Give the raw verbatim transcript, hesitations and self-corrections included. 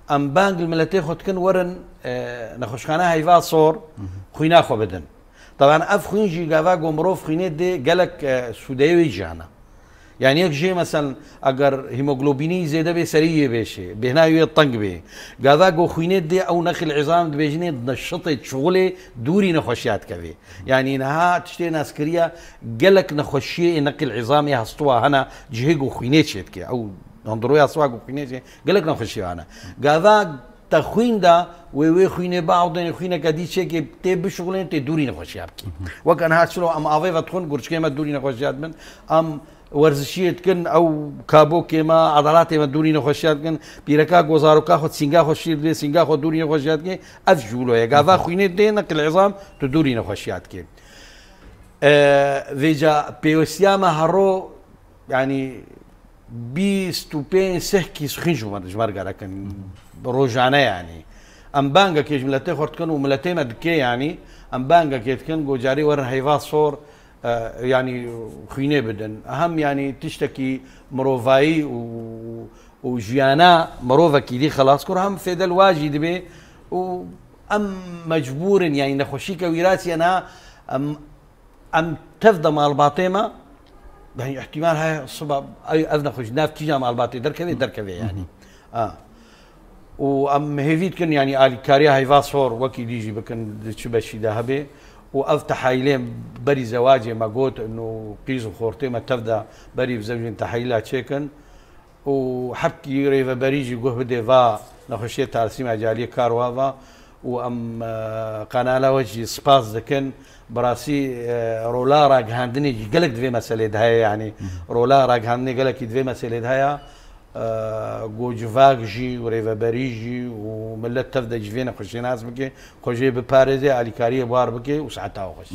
Em bang li miletê xwe dikin werin, e, nexweşxane heyva sor, xwîna xwe bidin. Taban ev xwîn jî gava ku mirov xwînê dê gelek, e, sûdeyê wê jî hene. Yani yek jê, meselen, eger hemoglobînî zêde bê, serî wê bêşê, bêhna wê teng bê. Gava ku xwînê dê ew neqil îzam dibêjinê neşitê çixulê dûrî nexweşiya dikevê. Yani niha tiştê naskiriya gelek nexweşiyê ê neqil îzamê hestuwa hene cihê ku xwînê çê dike. Ew hundiroya hestuwa ku xwînê çê gelek nexweşiya hene. Gava te xwîn da, wê wê xwînê biawdênê, xwîneke dî çêkê tê bişuxulên, tê dûrî nexweşiya bikî. Weke niha çilo em avê vedixwin, gurçikê me dûrî nexweşiya dibin, em werzişiyê dikin, ew kabokê me, edalatê me dûrî nexweşiya dikin, pîreka ku zaroka xwe, sînga xwe şîr dibê, sînga xwe dûrî nexweşiya dikê, ev jûlo ye. Gava xwînê dê neqil îzam, tu dûrî nexweşiya dikê. E, vêca pêwestiya me hero, yani, bîst û pênc seh kîs xwîn ji me, ji me re gerek in, rojane, yani. Em bangekê ji miletê xwe dikin û miletê me dike, yani, em bangekê dikin, ku carî werin heyva sor, e, yani, xwînê bidin. Hem, yani, tiştekî mirovayî û, û jiyana mirovekî dî xelas kir, hem fêde li wa jî dibê û em mecbûr in, yani, nexweşîke wîrasî ye niha, em, em tev de malbatê me, yani, îhtîmal heye siba, ev, ev nexweşî nav kîja malbatê derkeve, derkeve, yani. A. Û em hêvî dikin, yani, alîkariya heyva sor wekî dî jî bikin, di çi beşî de hebe. Û ev tehayilê berî zewacê me got, û qîz û xortê me tev de berî bi zewcên tehayila çêkin. Û hebkî rêveberî jî guh bidê va nexweşiyê talsîma caliyê kar wa va. Û em, e, qenala we jî spas dikin. Bi rastî, e, rola ragihandinê jî gelek di vê meselê de heye, yani. Rola ragihandinê gelekî di vê meselê de heye. E, ku civak jî û rêveberî jî û millet tev de ji vê nexweşiyê nas bike, xwe jê biparêze, alîkariyê bar bike û saeta xweş.